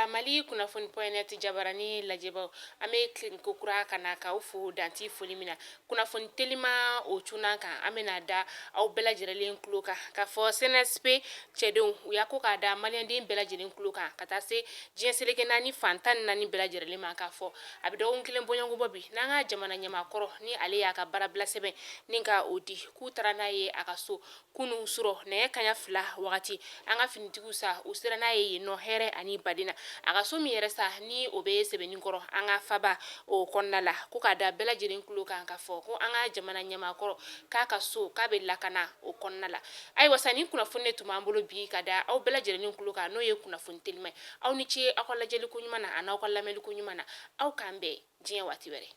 Ayiwa, Mali kunnafoni point net jabarani lajɛbaw, an bɛ tilen ko kura ka na k'aw fo danti foli min na. Kunnafoni telima o cunan kan, an bɛna da aw bɛɛ lajɛlen tulo kan k'a fɔ CNSP cɛdenw, u y'a ko k'a da maliyɛnden bɛɛ lajɛlen tulo kan ka taa se diɲɛ seleke naani fan 14 bɛɛ lajɛlen ma, k'a fɔ a bɛ dɔgɔkun kelen bɔɲɔgɔnko bɔ bi n'an ka jamana ɲɛmaakɔrɔ ni ale y'a ka baarabila sɛbɛn ni ka o di, k'u taara n'a ye a ka so kunun surɔ nɛgɛ kaɲa 2 wagati. An ka finitigiw sa, u sera n'a ye yen nɔ hɛrɛ ani baden na, a ka so min yɛrɛ sa ni o bɛ Sɛbɛnninkɔrɔ, an ka faba o kɔnɔna la. Ko k'a da bɛɛ lajɛlen tulo kan k'a fɔ ko an ka jamana ɲɛmaakɔrɔ k'a ka so k'a bɛ lakana o kɔnɔna la. Ayiwa sa, ni kunnafoni de tun b'an bolo bi ka da aw bɛɛ lajɛlen tulo kan, n'o ye kunnafoni telima ye. Aw ni ce aw ka lajɛli ko ɲuman na, a n'aw ka lamɛnli ko ɲuman na. Aw k'an bɛn diɲɛ waati wɛrɛ.